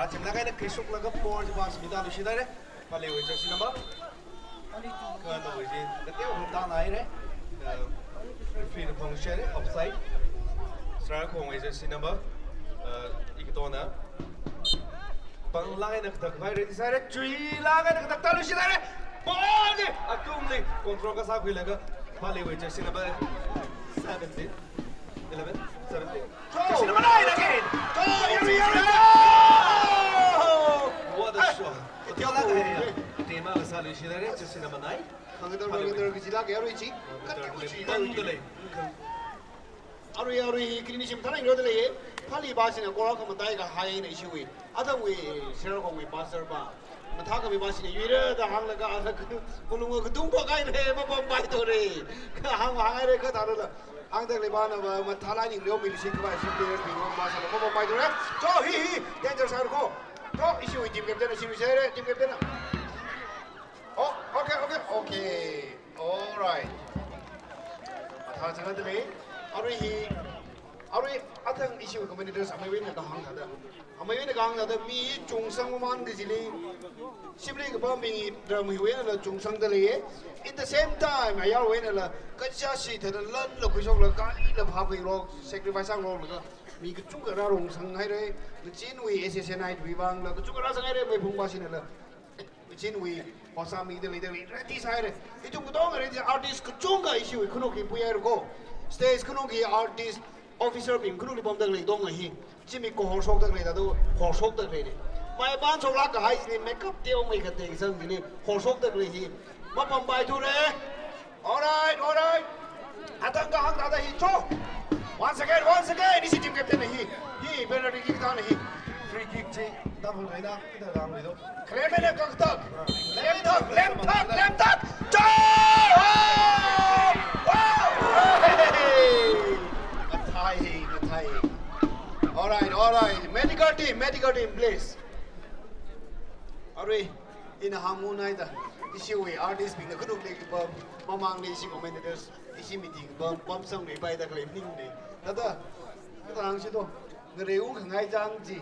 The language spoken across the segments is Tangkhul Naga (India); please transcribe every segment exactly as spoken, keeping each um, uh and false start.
Chimlak eina khuishoklaga four chi pass mida luishithaire. Phaleiwui jersey number. Khanawui chi kateo hung tānhaire. Uh, referee na phongshire, offside. Sarakhongwui jersey number. Uh, Ikatona. Panglak eina kathak vai ready sāhaire. Chuilak eina kathak tāluishithaire. Ball chi athumli control kasākhuilaga Phaleiwui jersey number seventeen. Eleven, seventeen. Jersey number nine again. Oh, here we are. Oh! What a shot. Teolak eina. Tema kasā luishithaire, jersey number nine. Khangdar, khangdar, kachilak eina arui chi. Khangdar, kachilak eina. Arui, arui, kini shim tharang ro dalei. Phalei pā china kora khamatai kahai na ishiwui. Athumwui, Sarakhongwui pastor pā. Mathākhami pā china yuira da hānglaga, ala kulunga katung pā kahaire, mapampai thore. Kahāng hānghaire, kathāda la. Hāngda lei pāna va, mathālāk eina ringreomiluishit khavai, shi player bing va, masāla mapampai thore. Cho, hi, hi, danger side ko. Cho, ishiwui team captain, ishiwui side, team captain. Oh, okay, okay, okay. All right. Mathā chang dalei. Arui hi, arui athang ishiwui commentators ameiwui eina kahāng thāda. Ameiwui eina kahāng thāda mi chungsang mamān kajili. Shimli kapam bing drum hiwui einala chungsang dalei. At the same time, ayarwui einala kachashi thāda lanla khuishoklaga kalila phākhuirok, sacrifice sāngarok laga. Mi kachungkha rārungsang haire. Machinwui S S N I wui vangla kachungkha rāsang haire, meiphung pā chinala. Machinwui, Hosami dalei dalei, ready sāhaire. Ithum katonga ready, artist kachungkha ishiwui khanukli puihaire ko. Stage khanukli artist, officer bing khanukli pamda lei katonga hi. Chi mi kahor shokda lei da do, hor shokda lei ne. Mai pān shoklak kahai chili makeup teomeikha teng sangli hor shokda lei hi. Mapampai thore. All right, all right. Athang kahāng thāda hi cho. Once again, once again, ishi team captain hi. Hi, penalty kick thāna hi. Free kick chi, Tangkhul eina, kita dang lido. Claim eina kaktak. Lemthak, lemthak, lemthak. Cho! Wow! Hey! Mathai, mathai. All right, all right. Medical team, medical team, please. Arui, ina hāngmunghaida, ishiwui artist bingna khanukli kapam, mamangli ishi commentators, ishi meeting pam, pamsangluipaida khalei maningne. Thāda, kathāda hāngsi to, ngareung khangai chang chi.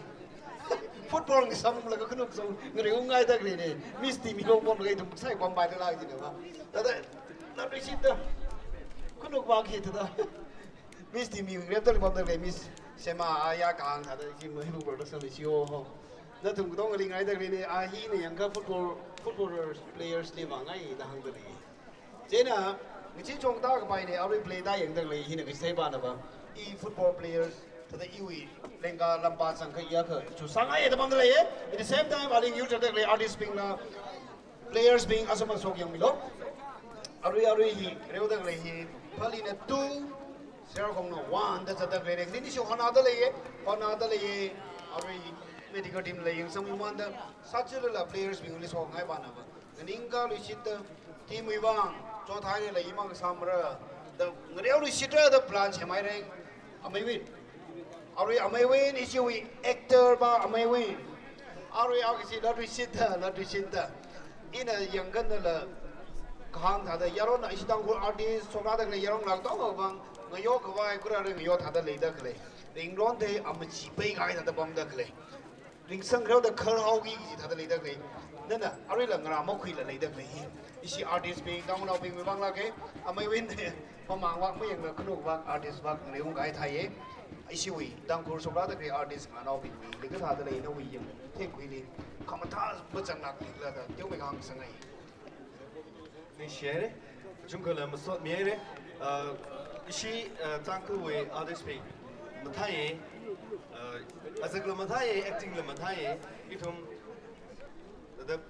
Football ngasāmlaga khanuk song, ngareungngaida khaleine. Miss Timi longpamlaga ithum saipampaida lei jina va. Thāda, laprisita, khanuk va khi thāda. Miss Timi ngarepda lei pamda lei, Miss Sema aya kahāng thāda, ishi Mahibu production li shi ho. Nathum katongali ngaida leine, a hina yangkha football, footballers, players li vāngai da hāngda lei. Chieina, ngachi chong tākapaine, arui play tāyangda lei, hina kachithei pāna va. I football players, thāda iwui lengka lampa sangkha iyakha, chusāngai da pamda lei. At the same time, aling yur chada lei, artist bingna, players bing asam asok yangmilo. Arui arui hi, reoda lei hi, Phaleina two, Sarakhongna one da zatda lei, kani nisho hānada lei, hānada lei, arui medical team lei yangsangmimanda, sāchilala players bingli songai pāna va. Nganingkaluishita, team wui vang, chothaile la imang samra, da ngareoluishitra da plan semhaire, ameiwui. Arui ameiwui, ishiwui actor pā ameiwui. Arui a kachi latrisita, latrisita. Ina yangkhanala kahāng thāda yaronna ishi Tangkhul artist, shokra da khalei yaronla katonga vang, ngayo khavai, kura re ngayo thāda leida khalei. Ringronthei amachi peikai thāda pamda khalei. Ringsang rao da kharhaoki kaji thāda leida khalei. Nana, aruila ngarā makhuila leida khalei hi. Ishi artist bing, Tangkhulnaobingwui vang lāke, ameiwui ne, mamang vak, mayangla khanuk vak, artist vak, ngareungkahai thāye. Ishiwui, Tangkhul shokra da khalei artist nganaobingwui, leikathā thāda lei nawui yang, themkhuili, khamathā machang lākli khala da, teomeikha hāngsangai. Ningshihaire, kachungkhala masotmihaire, uh, ishi, uh, Tangkhulwui artist bing mathāye, uh, azakla mathāye, acting la mathāye, ithum, thāda,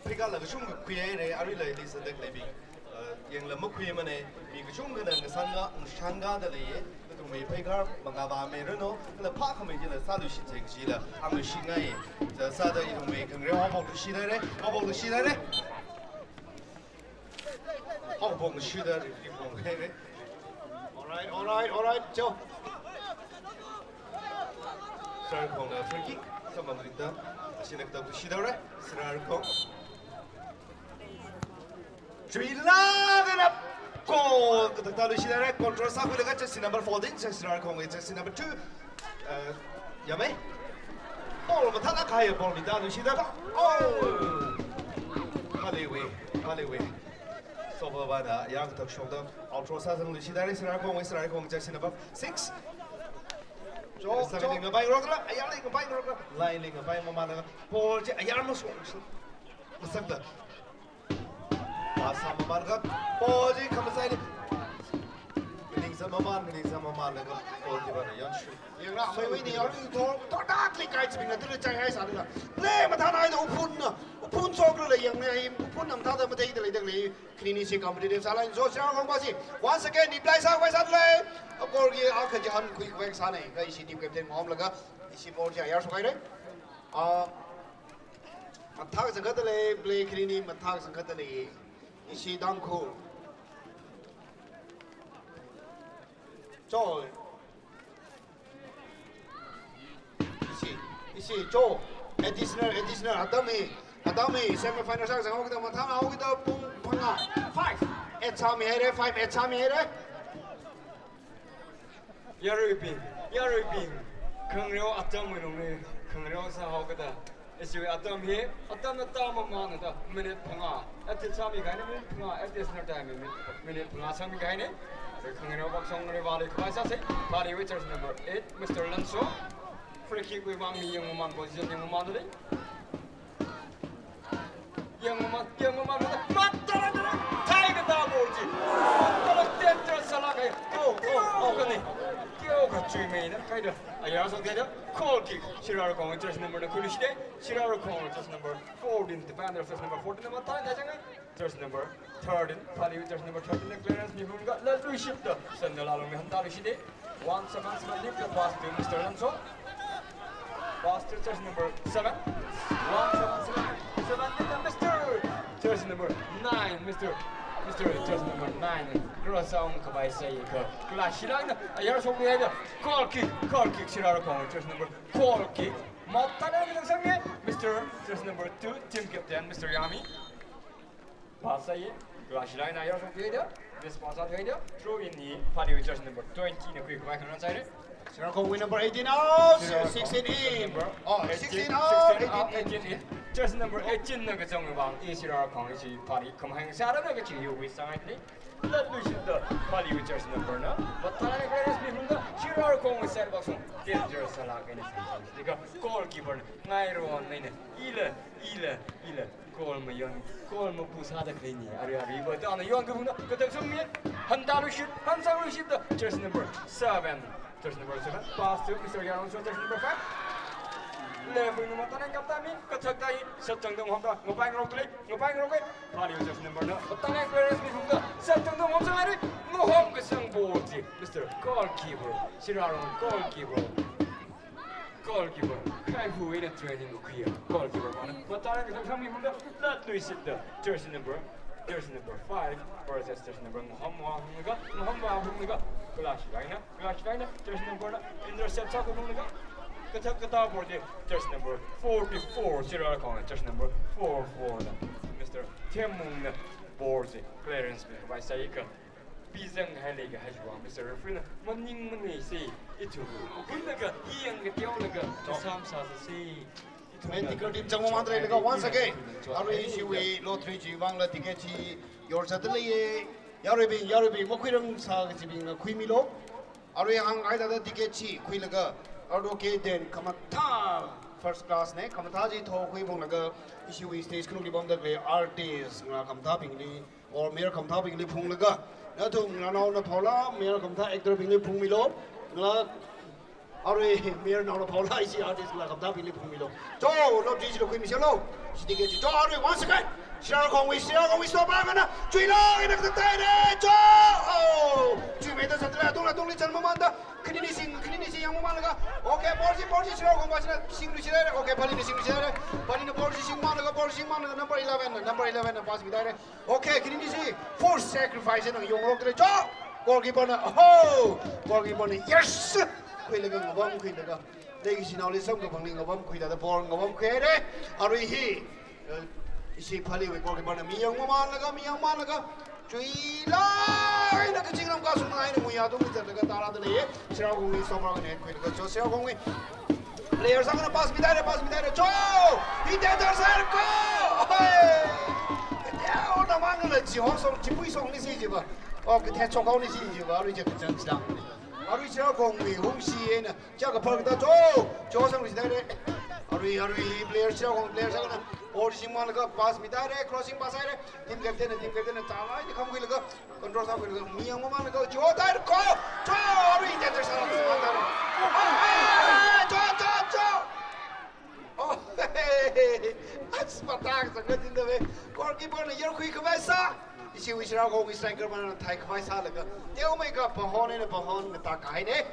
pheikharla kachungkha khuihaire, aruila ili sāda khaleibing, uh, yangla makhuimane, mi kachungkhana ngasanga, ngasanga da leiye, nathumwui pheikhar mangava meirano, kala phākhamei chila sāluishit seng chila, angashitngai, sā, sāda ithumwui khangareo haophokluishithaire, haophokluishithaire. Haophokluishithaire, ithum haire. All right, all right, all right, cho. Sarakhongna free kick, samang rita, ashina kathak luishithaire, Sarakhong. Chuilak eina goal kathak tāluishithaire, control sākhuilaga jersey number fourteen, Sarakhong, jersey number two. Uh, yamei? Ball mathālāk kahai ball mida luishida. Oh! Phaleiwui, phaleiwui. Stopper bana ayar kathak shokda outro sāzangluishida, Sirarakhong, Sirarakhong jersey number six. Jo, Sāli jo. Ngapaingarokla, ayarli ngapaingarokla, line li ngapaimamānlaga ball chi ayar mashok, masakda. Pass sāmamānlaga, ball chi khamasai ni. Ningsāmamān, ningsāmamānlaga, goalkeeper na yonshu. Yangra, maiwui ni yaru thor, thor da klik kai chibing na tira chai hai sāda. Play mathānai da uphun na, uphun chokra la yangne, uphun na mathāda matheida leida lei. Khanini si competitive sālai, so Sirarakhong va si. Once again, reply sākhavai sāda lei. Of course, ye akha jahan khuikhavai sānei, ka ishi team captain Moham laga, ishi ball chi ayar shokhaire. Ah, mathā zangkhatta lei, play khanini mathā zangkhatta lei. Ishi Tangkhul. Choi. Ishi, ishi, cho. Additional, additional. Atam hi, atam hi semi final sāzanghaokida, mathāngahaokida pung phangā. Five, eight sāmihaire, five, eight sāmihaire. Yaruibing, yaruibing, khangareo atamwui lungli khangareo sāhaokida, ishiwui atam hi, atamna tāmamānda, minute phangā, added sāmikahaina, minute phangā, additional time minute, minute phangā sāmikahaina. Khangareo vāshong ri vāli khavai sāsei. Phaleiwui jersey number eight, Mister Lanso. Free kick wui vang mi yangmamān, position yangmamānda lei. Yangmamān, yangmamān, mathālāk, mathālāk, thai kata ball chi. Mathālāk, ten, ten sālāk kahai. Oh, oh, oh, kani. Kyo ka chuimeina, kaida. Ayar shokhaida. Goal kick. Sirarakhong jersey number na khuiluishida. Sirarakhong jersey number fourteen, defender jersey number fourteen, mathālāk thai jangai. Jersey number thirteen, Phaleiwui jersey number thirteen na clearance miphunga, latluishitda, sandal alungli hantāluishida. One seven seven, leave the pass to Mister Lanso. Pass to jersey number seven. One seven seven, seven, Mister jersey number nine, Mister, Mister jersey number nine. Cross ungkhavai sāikha, kala shilangna ayar shokmihaida. Goal kick, goal kick, Sirarakhong jersey number, goal kick. Mathālāk kasānge, Mister jersey number two, team captain, Mister Yami. Pass sāi, kala shilangna ayar shokhaida, miss pass sāhaida, throw in hi Phaleiwui jersey number twenty na khuikhavai khangarān sāire. Sirarakhongwui number eighteen out, Sirarakhong sixteen in. Number oh, eighteen, sixteen out, sixteen out, eighteen in. Eighteen in. Jersey number eighteen na kazang vang, i Sirarakhong ishi Phalei khamahāng sārana kachi yuwi sāngaili. Latluishitda Phaleiwui jersey number na, mathālāk clearance miphunga, Sirarakhongwui side vāshong, danger sālāk eina sāsang. Laga goalkeeper na, ngairo eina, ila, ila, ila. Goal mayon, goal mapu sāda khaleini, ari, ari, ba, tana yon kaphungna, katak sungmi, hantāluishit, hantāluishitda, jersey number seven, jersey number seven, pass to Mister Yarongso, jersey number five. Left wing na mathālāk kaptami, katak tai, sātang dong homda, ngapaingarok lei, ngapaingarok lei, Phaleiwui jersey number na, mathālāk clearance miphunga, sātang dong homsang ari, ngahom kasang ball chi, Mister Goalkeeper, Sirarong goalkeeper. Goalkeeper, khaihu eina training kakhuiya. Goalkeeper vana, mathālāk kasang sangmi phungda, latluishitda, jersey number, jersey number five versus jersey number ngahom vāphunglaga, ngahom vāphunglaga, kala shilangna, kala shilangna, jersey number na, intercept sākaphunglaga, katak kata ball chi, jersey number forty-four, Sirarakhongna, jersey number four four na, Mister Themmungna, ball chi, clearance mikhavai sāikha. Pizang hai lei kahai chiwui vang, Mister Referee na, maning manei sei, ithum. Hunlaga, iyang kateolaga, kasam sāsei. Ithum. Medical team zangmamānda leilaga, once again, arui ishiwui lottery chiwui vangla ticket chi yorzatda leiye. Yaruibing, yaruibing, makhuirang sā kachibingna khuimilu. Arui hānghaida ticket chi khuilaga, arui kiden khamathā first class ne, khamathā chi thokhuiphunglaga, ishiwui stage khanungli pamda khalei artist ngalā khamathābingli, or mayar khamathābingli phunglaga, nathum nganao naphaola, mayar khamathā actor bingli phungmilu, ngalā, arui mayar nao naphaola, ishi artist ngalā khamathābingli phungmilu. Cho, lottery chila khuimiselu. Ishi ticket chi. Cho, arui once again, Sirarakhongwui, Sirarakhongwui stopper ngana, chuilāk eina katak taire, cho! Oh! Chuimeida sāda lei, atungla, atungli chānmamānda, khanini sing, khanini sing yangmamānlaga. Okay, ball chi, ball chi, Sirarakhong vāshina, singluishithaire. Okay, Phaleina singluishithaire. Phaleina ball chi singmānlaga, ball chi singmānlaga, number eleven na, number eleven na pass midaire. Okay, khanini si force sacrifice na yongrokdalei. Cho! Goalkeeper na, oh! Goalkeeper na, yes! Khuilaga ngavamkhuilaga. Leikashinaoli samkaphangli ngavamkhuida ball ngavamkhuihaire. Arui hi, eh, ishi Phaleiwui goalkeeper na mi yangmamānlaga, mi yangmamānlaga. Chuilāk eina kachinglam kasung eina muiya tungli zatlaga tarāda leiye. Sirarakhongwui stopper ngana khuilaga, cho Sirarakhongwui. Player sākahai pass mihaira, pass mihaira. Cho! Hi tender sāhaira ko! Oi! Teo na mangla chi hosong, chipui song ni si jiva. O, kathe chokao ni si jiva. Arui je kachang chang. Arui Sherkhongwui hungshina. Chaka phar ta cho! Cho sāngarumhaira. Arui, arui player Sherkhong player sākahai. Or shimwalaga pass mihaira, crossing pass haira. Team captain, team captain, chalai ni khamkhuilaga. Control sākhuilaga, mi yang mamānlaga, cho haira ko, cho, arui tender sālaga sāhaira. Ah, cho, cho, cho. Oh, ats patak sāngatinda ve. Goalkeeper na yarkhui khavai sā. Ishi Sherkhongwui striker mana thai khavai sālaga. Teomeikha Pahon eina Pahon mataikahaina.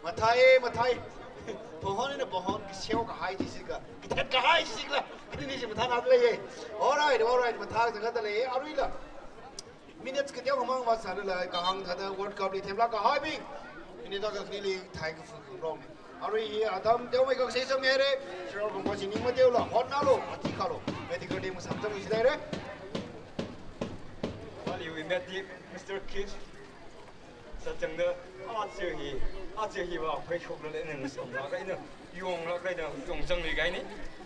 Mathai, mathai. Pahon eina Pahon kasheo kahai chi sika. Kathet kahai chi sikla. Kani ni chi mathānada leiya. Alright, alright, mathā sāngaida lei. Aruila. Minutes kateo khamang vāsālala kahāng thāda World Cup li themlāk kahaibing. Minute akha khanili thai kafu khangarokna. Arui hi atam teomeikha kasei sāmihaira. Sherkhong kaching ning mateola hotnālu, mati khālu. Medical team samsam mihaira. Paliwui medic, Mister Kish. Sāchangda, aja hi, aja hiva pheishoklala ina samlāk eina. Yonglāk eina yongchangluikahaina.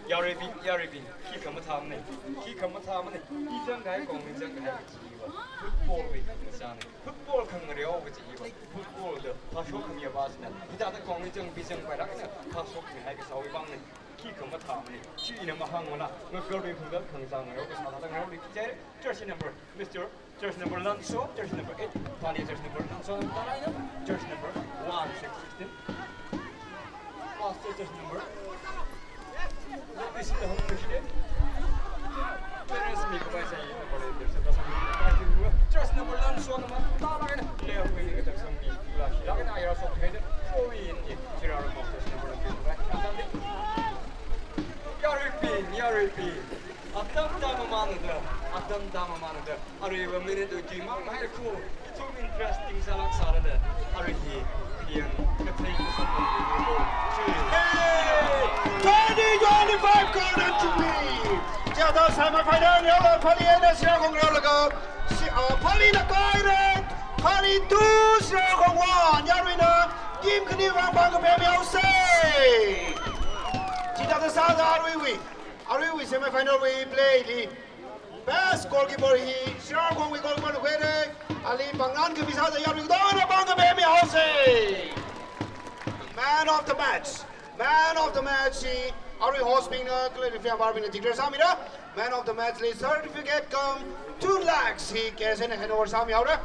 Yaruibing, yaruibing, khikha mathāmana. Khikha mathāmana. Ichangkahai, kongli changkahai kachiva. Football wui khangachāna. Football khangareo kachiva. Football da phāshok khami avāsāna. Hithāda kongli chang bichang pailāk eina phāshok khami hai kasāwui vangna. Khikha mathāmana. China mahāngmana. Ngakarui khangda khangachā ngareo kasā thāda ngareoli kichai. Jersey number, Mister Jersey number Lanso, jersey number eight, Pali jersey number Lanso, Talaina, jersey number one six sixteen. Master jersey number. This is the home jersey. Jersey number Lanso, Talaina, left wing, Lashi, Lagana, Ayara, so, Throwing, Chirara, Master jersey number Lanso. Yaruibing, yaruibing. Atam tamamānada, atam tamamānada. Aruiva minute wui chi mang hai ko. Ithum interesting sālāk sālala. Arui hi, yang kathei kasāpam ko. Hey! Twenty twenty-five Golden Jubilee. Chithāda semi final yanglu Pali eina Sherkhong reolaga. Si, ah, Palina kahaira. Pali two, Sherkhong one. Yaruina team khani vang pāng kaphā mihaosa. Chithāda sāda aruiwui. Aruiwui semi final wui play li. Best goalkeeper hi, Sherkhongwui goalkeeper na khuihaira, ali pāngnan kami sāda yarui katongana pāng kaphā mihaosa. Man of the match. Man of the match hi, arui host bingna, kala referee umpire bingna declare sāmira. Man of the match li certificate cum two lakhs hi cash eina hand over sāmihaora.